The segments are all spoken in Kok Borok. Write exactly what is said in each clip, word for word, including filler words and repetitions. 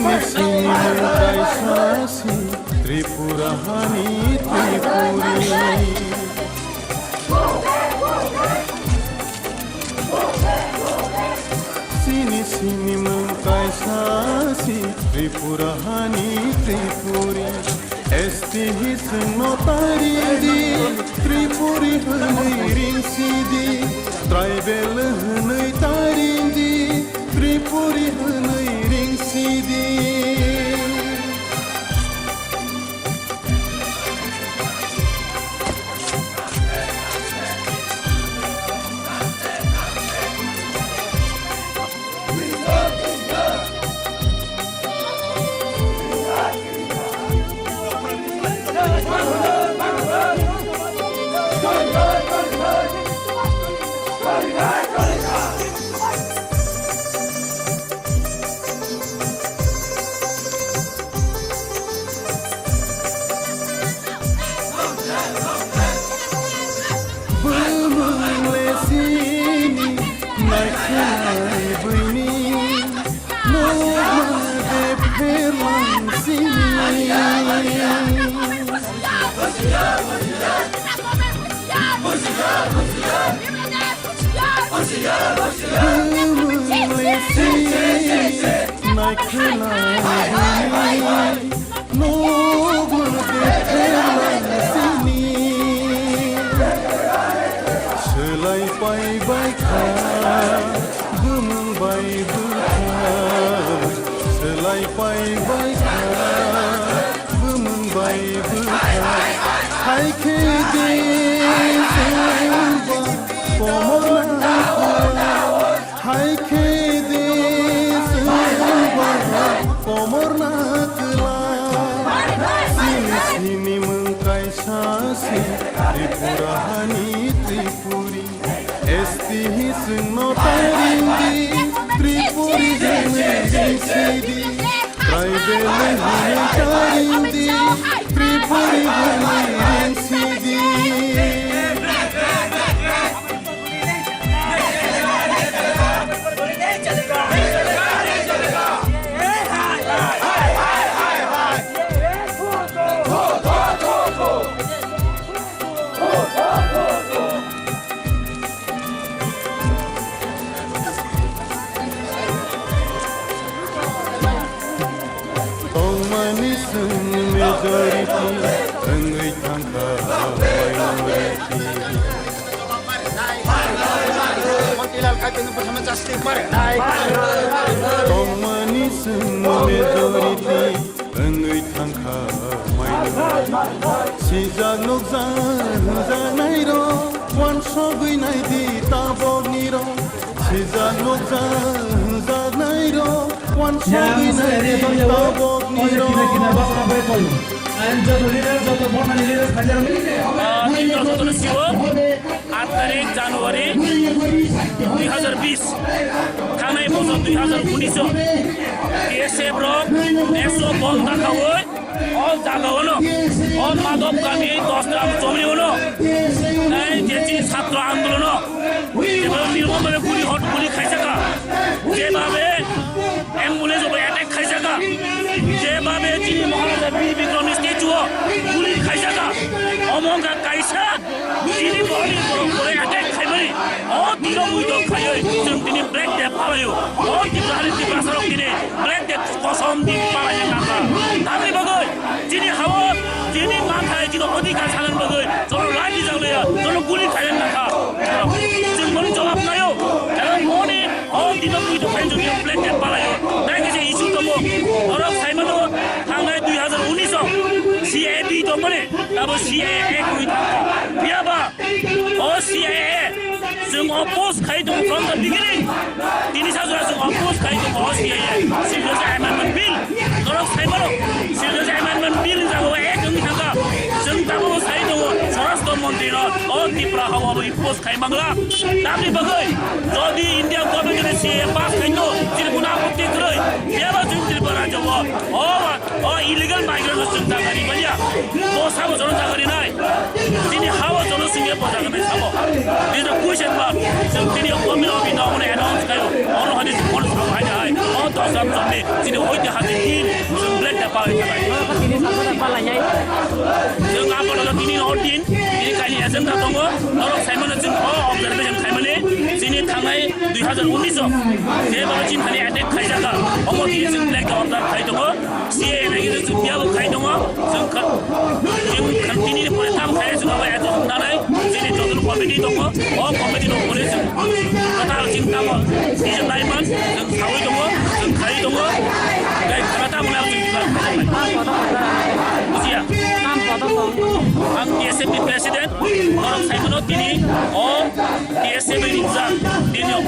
Sini kaisa si Tripura hani Tripuri. Sini sini mung kaisa si Tripura hani Tripuri. S T hi sungno tarindi, Tripuri hwnwi ringsidi, tribal hwnwi tarindi, Tripuri hwnwi ringsidi. Bwmwng le sini naikhlai bwini, nokma de pherlang sini. Bwmwng le sini naikhlai bwini, nokma de pherlang sini. Swlai pai bai kha, bwmwng bai bwkha. Swlai pai bai kha, bwmwng bai bwkha. Hai khe de swngba komorna kwlai. Hai khe de swngba komorna kwlai. Sini sini mung kaisa si Tripura hani Tripuri. S T hi sungno tarindi, Tripuri hwnwi ringsidi. Tribal hwnwi tarindi, Tripuri hwnwi ringsidi. Tongmani chwng majority wngwi thangkha minority. Tongmani chwng majority wngwi thangkha minority. Sijak nukjak hwnjaknairok uansugwi naidi taboknirok. Sijak nukjak hwnjaknairok uansugwi naidi taboknirok. Ah, tini joto joto siwo. Aat tarik January dui hazar bis, thangnai bosor dui hazar unis o B S F rok S O bom dakhaui o jaga ono, o Madhop Gandhi dos gram jomni ono, ei je chini chhatro andolon o, jeba nirmom bhabe guli hot guli khaijaka, jebabe ambulance o attack khaijaka, jebabe chini Maharaja Bir Bikramni statue o guli khaijaka, omo wngkha kaisa Tini borokni borok borok attack khaimani, o tino muitok khaiwi chwng tini Black Day palaio. O Tripura hani Tiprasarok tini Black Day kosom di palaiya nangkha. Tamni bagwi chini hao, chini manthai, chini odhikar sanani bagwi jono lathi jaglaiya, jono guli khaina nangkha. Chwng bono jawab naio. Karon moni o tino muitok khai chwng Black Day palaio. Tai kaisa issue tongo. Borok saimano thangnai dui hazar unis o C A A B tongmani. Abo C A A kwrwi thangkha. Phiya ba o C A A chwng oppose khai tongo from the beginning. Tini sajora chwng oppose khai tongo o C A A. Citizenship Amendment Bill. Norok sai mano. Citizenship Amendment Bill ni jagao act wngwi thangkha. Chwng tabukbo sai tongo Swarashtra Montri no o Tripura hao abo impose khai mangla. Tamni bagwi jodi India government jodi C A A pass khaino, chini kuno apotti kwrwi. Phiya ba chwng Tripura rajyo o, o O illegal migrant no chwng jaga ri manya. Bo sabo jono jaga rinai. Tini hao jono singye bo jaga nai sabo. This is a question mark. Chwng tini government of India ono announce kayo. Ono hadi ono sabo hai hai. O to Chini oitihasik din, chwng Black Day palai thangkha. Chini salsa da palai nai. Chwng abono tini hor din, tini kaini agenda tongo, norok saimano chwng o observation khaimani, chini thangnai dui hazar unis o, je baro chini thani attack khaijakha, omo tini chwng Black Day observe khai tongo, C A A nai chwng tiyabo khai tongo, chwng kha-, chwng kha-, tini ni pore tam khai chwng abo attack nanai, chini joto committee tongo, o committee no pore chwng kwtal chini tamo, tini nai man, chwng sawi tongo, chwng khai tongo, tei khana tamo nai chwng Bujiya. Ang T S F ni president, norok saimano tini o T S F ni rijak, tini o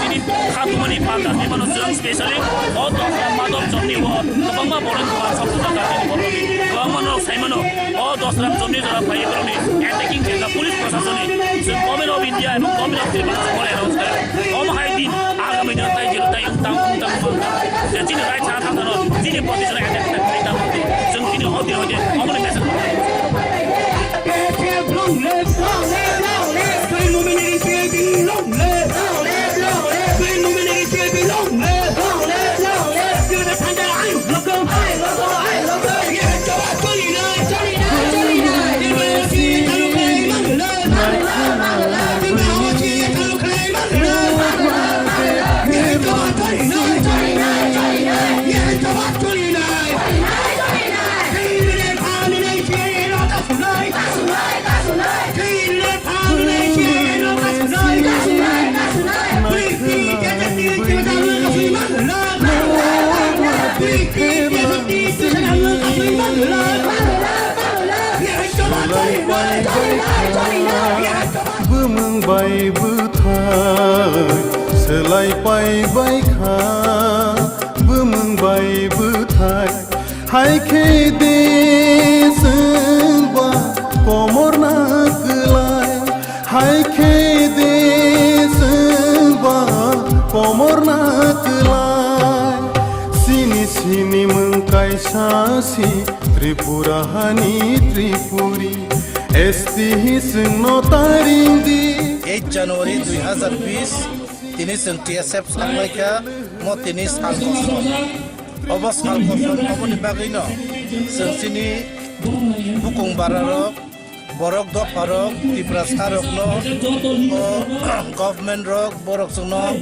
tini khatumani panda, tini mano chwng specially o Dosra Madhab Chowdhury o kwbangma borok ni panda, kwbangma norok saimano o Dosra Chowdhury jora phaiwi borokni attacking khe police proshasoni, chwng Government of India ebong Government of Tripura chwng announce kha. Omo hai din agami dino tai jero tai wng tang wng tang wng tang. Je chini right sana thang thano, chini position attack attack khai tang wng. Chwng chini hodi hodi, omo ni message. Long live, long live, long live. Free nominee C I B, long live, long live, long live. Free nominee C I B, long live, long live, long live. Give the thunder, ayo, loco, ayo, loco, ayo, loco. Yeah, come on, twenty-nine, twenty-nine, twenty-nine. Bwmwng bai bwthai swlai pai bai kha, bwmwng bai bwthai. Hai khe de chwng ba komor na kwlai, hai khe de chwng ba komor na kwlai. Sini sini mwng kaisa si Tripura hani Tripuri, S T hi chwng no taring di. Eight January dui hazar bis, tini chwng T S F sanglai kha, mo tini sal kosom. Obo sal kosom oboni bagwino chwng chini bukung bararok, borok dopharok, Tiprasarokno, o, government rok, borok chwngno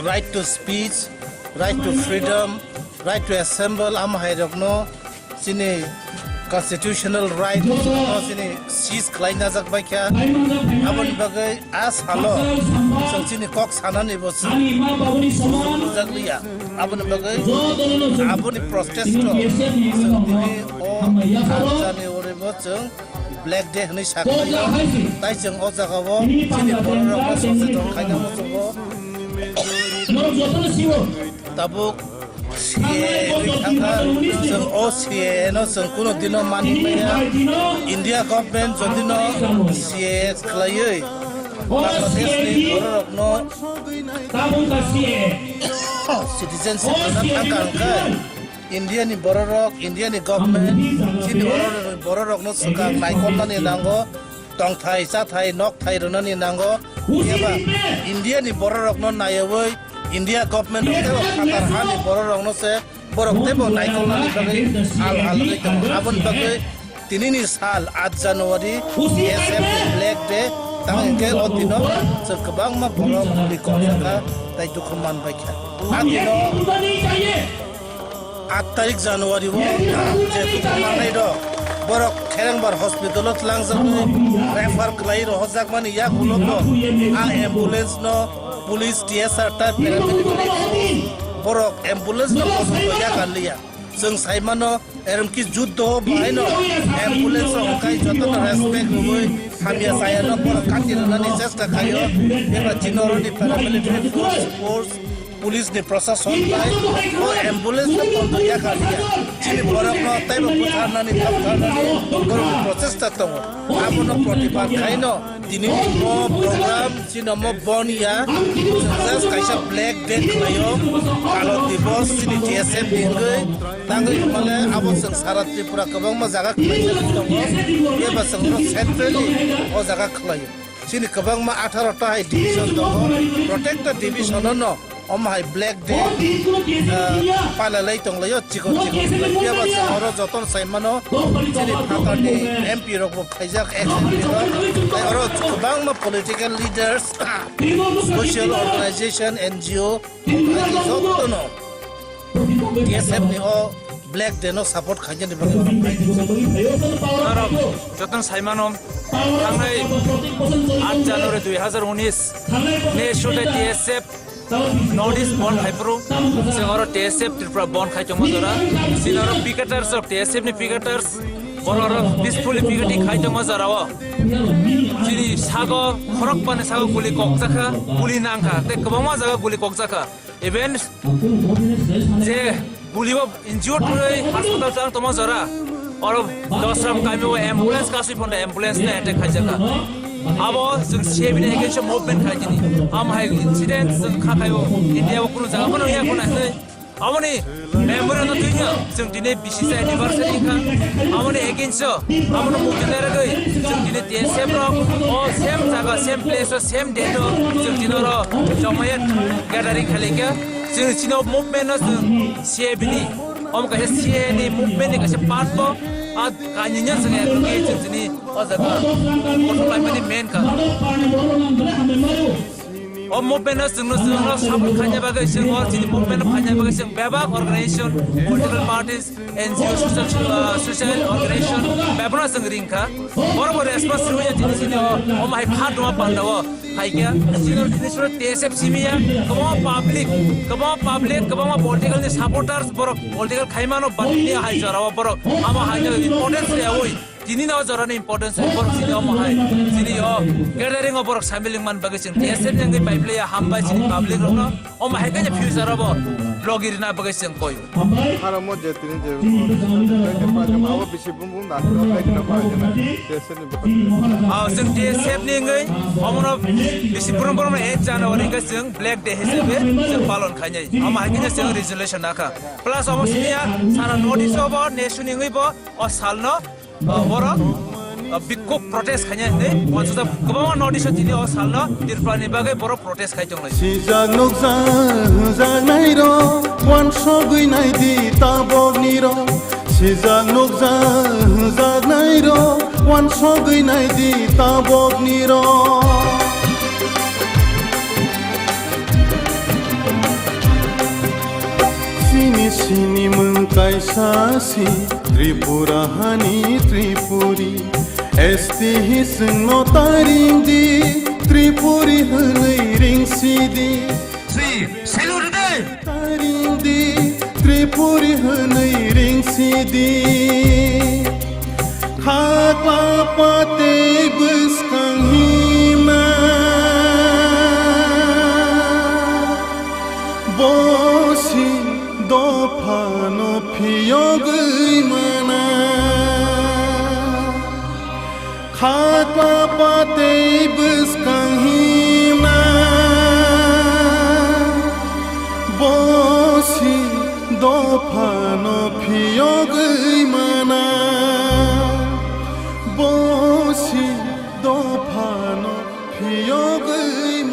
right to speech, right to freedom, right to assemble, amo hairokno chini constitutional right no chini seize khlai najak bai kha. Aboni bagwi a salo chwng chini kok sanani bo chwng bujak liya. Aboni bagwi aboni protest no chwng tini o January bo chwng Black Day hwnwi sakhlaio. Tai chwng o jagao chini bororokno soseton khaina muchungo. Tabuk C A A wngwi thangkha, chwng o C A A no chwng kunu dino mani maya. India government jodi no C A A khlaiwi Bangladesh ni bororokno citizenship rwna thangkha hwnkhe, India ni bororok, India ni government chini bororok, bororokno swkang naikolnani nango, tongthai, chathai, nokthai rwnani nango, eba India ni bororokno naiyawi India government rok tei phatar hani bororokno se borok teibo naikolnani bagwi hal hal wngwi tongo. Aboni bagwi tinini sal, aat January, T S F ni Black Day, tamo hwnkhe o dino chwng kwbangma borok bwrwi kok sakha tei dukhu man bai kha. A dino aat tarik January o je dukhu manai rok, borok Kherengbar hospital o twlangjagwi refer khlai rohorjakmani yagulo bo a ambulance no police, T S R tei paramilitary force borok ambulance no kosom ko yakarliya. Chwng sai mano, eremki juddo bahaino ambulance rok hwnkhe jotono respect rwui hamya chayano borok kati rwnani chesta khaio. Eba chini oroni paramilitary force, force, police ni prosason bai o ambulance no kondo yakaliya. Chini borokno teibo butharnani, thaptharnani borokni prochesta tongo. Abono protibad khaino. Tini o program chini omo bon ya, chwng just kaisa black day khlaio, kalo divos chini T S F ni hwnkhe, tangwi hwnmale abo chwng sara Tripura kwbangma jaga khlaijagwi tongo, eba chwng oro centrally o jaga khlaio. Chini kwbangma atharo ta hai division tongo, protected division no Omo hai Black Day, ah, palalai tonglaio, chikon chikon phiya ba chwng oro jotono sai mano, chini phatarni M P rok bo phaijak, ex M P rok, tei oro kwbangma political leaders, social organization, N G O, jotono T S F ni o Black Day no support khainani bagwi. Norok jotono sai mano, thangnai aat January dui hazar unis ni sude T S F North East bon khai phuru, chwng oro T S F Tripura bon khai tongma jora. Chini oro picketers rok, T S F ni picketers, borok rok peacefully picketing khai tongma jora o. Chini sago khorok pani sago guli kokjakha, guli nangkha, tei kwbangma jaga guli kokjakha. Even je guli bo injured wngwi hospital chang tongma jora, oro Dosram kami o ambulance kasui phone ambulance na attack khaijakha. Abo chwng C A B ni against o movement khai tini. Am hai incident chwng kha khai o India o kunu jaga phano ya khuna se. Aboni memory no twi no chwng tini B C C anniversary kha. Aboni against o, abono mukti leragwi chwng tini T S F rok o same jaga, same place o, same date o chwng tini oro jomayat gathering khalikha. Chwng chini o movement no chwng C A B ni, omo kaisa C A A ni movement ni kaisa part bo, a kainwi no chwng ekhe chwng chini o jaga kothok laimani main ka. O movement no chwngno chwngno support khaina bagwi chwng o chini movement no khaina bagwi chwng bebak organization, political parties, N G O, social, uh, social organization bebak no chwng ring kha. Borok bo response rwya chini chini o, omo hai pha duma panda o. Phaikha, chini, chini sura T S F simi ya, kwbangma public, kwbangma public, kwbangma political ni supporters, borok political khaimano, but ni hai jorao borok, amo hai no importance rwi, tini no jorani importance rwi, borok chini omo hai, chini o gathering o borok samil wngman bagwi chwng T S F ni wngwi paiplaya, hambai chini public rokno, omo hai khe future o bo logi rina bagwi chwng koi. Aro mo je tini je, abo bisi bum bum da, T S F ni bwkhak. Ah, chwng T S F ni wngwi omono bisi brum brum ek January khe chwng Black Day hisabe chwng palon khainai. Omo hai khe chwng resolution nakha. Plus omo siniya sara North East o bo nation ni wngwi bo o salno, ah, borok, ah, bikkok protest khainai hinwi wansukjak kwbangma North East o tini o salno Tripura ni bagwi borok protest khai tonglai. Sijak nukjak hwnjaknairok, wansogwi naidi taboknirok. Sijak nukjak hwnjaknairok, wansogwi naidi taboknirok. Chini sini mwng kaisa si Tripura hani Tripuri. S T hi chwngno ta ring di, Tripuri hwnwi ring si di. Si, salute de. Ta ring di, Tripuri hwnwi ring si di. Khakla patwi bwskang hima. Bosi dophano phiyogwi mana. Khakla patwi bwskang hima. Bosi dophano phiyogwi mana. Bosi dophano phiyogwi